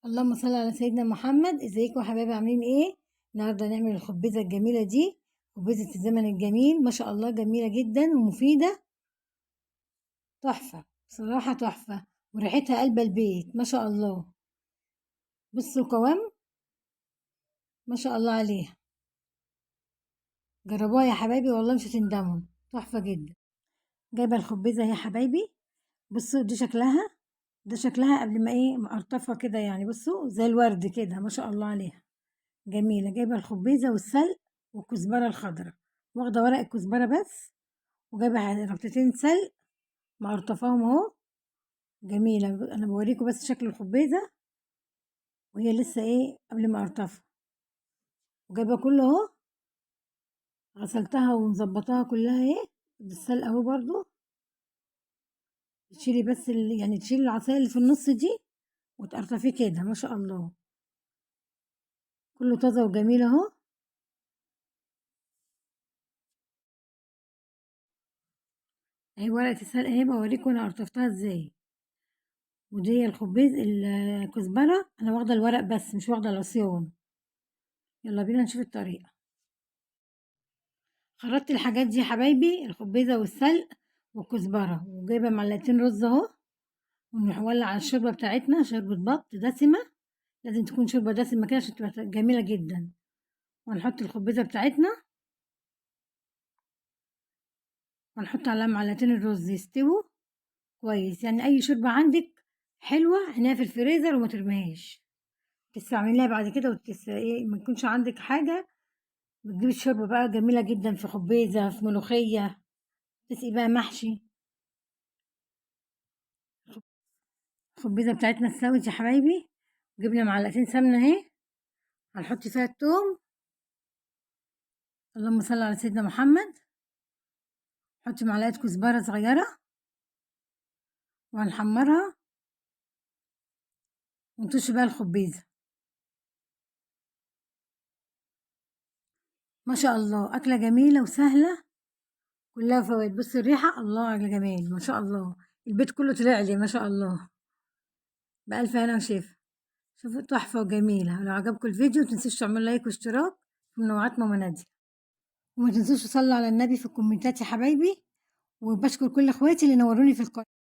اللهم صل على سيدنا محمد. ازيكم يا حبايبي؟ عاملين ايه؟ النهارده نعمل الخبيزه الجميلة دي، خبيزه الزمن الجميل، ما شاء الله جميلة جدا ومفيدة، تحفة بصراحة، تحفة، وريحتها قلب البيت ما شاء الله. بصوا القوام ما شاء الله عليها، جربوها يا حبايبي والله مش هتندموا، تحفة جدا. جايبه الخبيزه يا حبايبي، بصوا دي شكلها، ده شكلها قبل ما ايه مقرطفه كده يعني، بصوا زي الورد كده ما شاء الله عليها، جميلة. جايبه الخبيزه والسلق والكزبره الخضراء، واخده ورق الكزبره بس، وجايبه ربطتين سلق مقرطفاهم اهو، جميلة. انا بوريكم بس شكل الخبيزه وهي لسه ايه قبل ما اقرطفها، وجايبه كله اهو، غسلتها ومظبطاها كلها اهي بالسلق اهو. برضو تشيلي بس يعني تشيلي العصاية اللي في النص دي وتقرطفيه كده ما شاء الله، كله طازة وجميل اهو. اهي ورقة السلق اهي، بوريكم انا قرطفتها ازاي. ودي الخبيز الكزبره، انا واخده الورق بس مش واخده العصيان. يلا بينا نشوف الطريقة. خرطت الحاجات دي يا حبايبي، الخبيزه والسلق والكزبره، وجايبه معلقتين رز اهو، ونولع على الشوربة بتاعتنا، شوربة بط دسمة، لازم تكون شوربة دسمة كده عشان تبقى جميلة جدا. وهنحط الخبيزه بتاعتنا، وهنحط عليها معلقتين الرز يستووا كويس. يعني اي شوربة عندك حلوة هنا في الفريزر وما ترميهاش، تستعمليها بعد كده ايه ما يكونش عندك حاجة، بتجيبي الشوربة بقى جميلة جدا في خبيزه، في ملوخية، تسقي بقى محشي. الخبيزه بتاعتنا استوت يا حبايبي، جبنا معلقتين سمنه اهي، هنحط فيها الثوم، اللهم صل على سيدنا محمد. نحط معلقه كزبره صغيرة وهنحمرها، ونطش بقى الخبيزه. ما شاء الله اكله جميلة وسهلة كلها فوائد. بص الريحة، الله على الجمال ما شاء الله، البيت كله طلع لي ما شاء الله، بألف هنا وشفا. شوفوا تحفة وجميلة. لو عجبكم الفيديو متنسوش تعملوا like واشتراك في منوعات ماما ناديه، وما تنسوش تصلوا على النبي في الكومنتات يا حبايبي. وبشكر كل اخواتي اللي نوروني في القناة.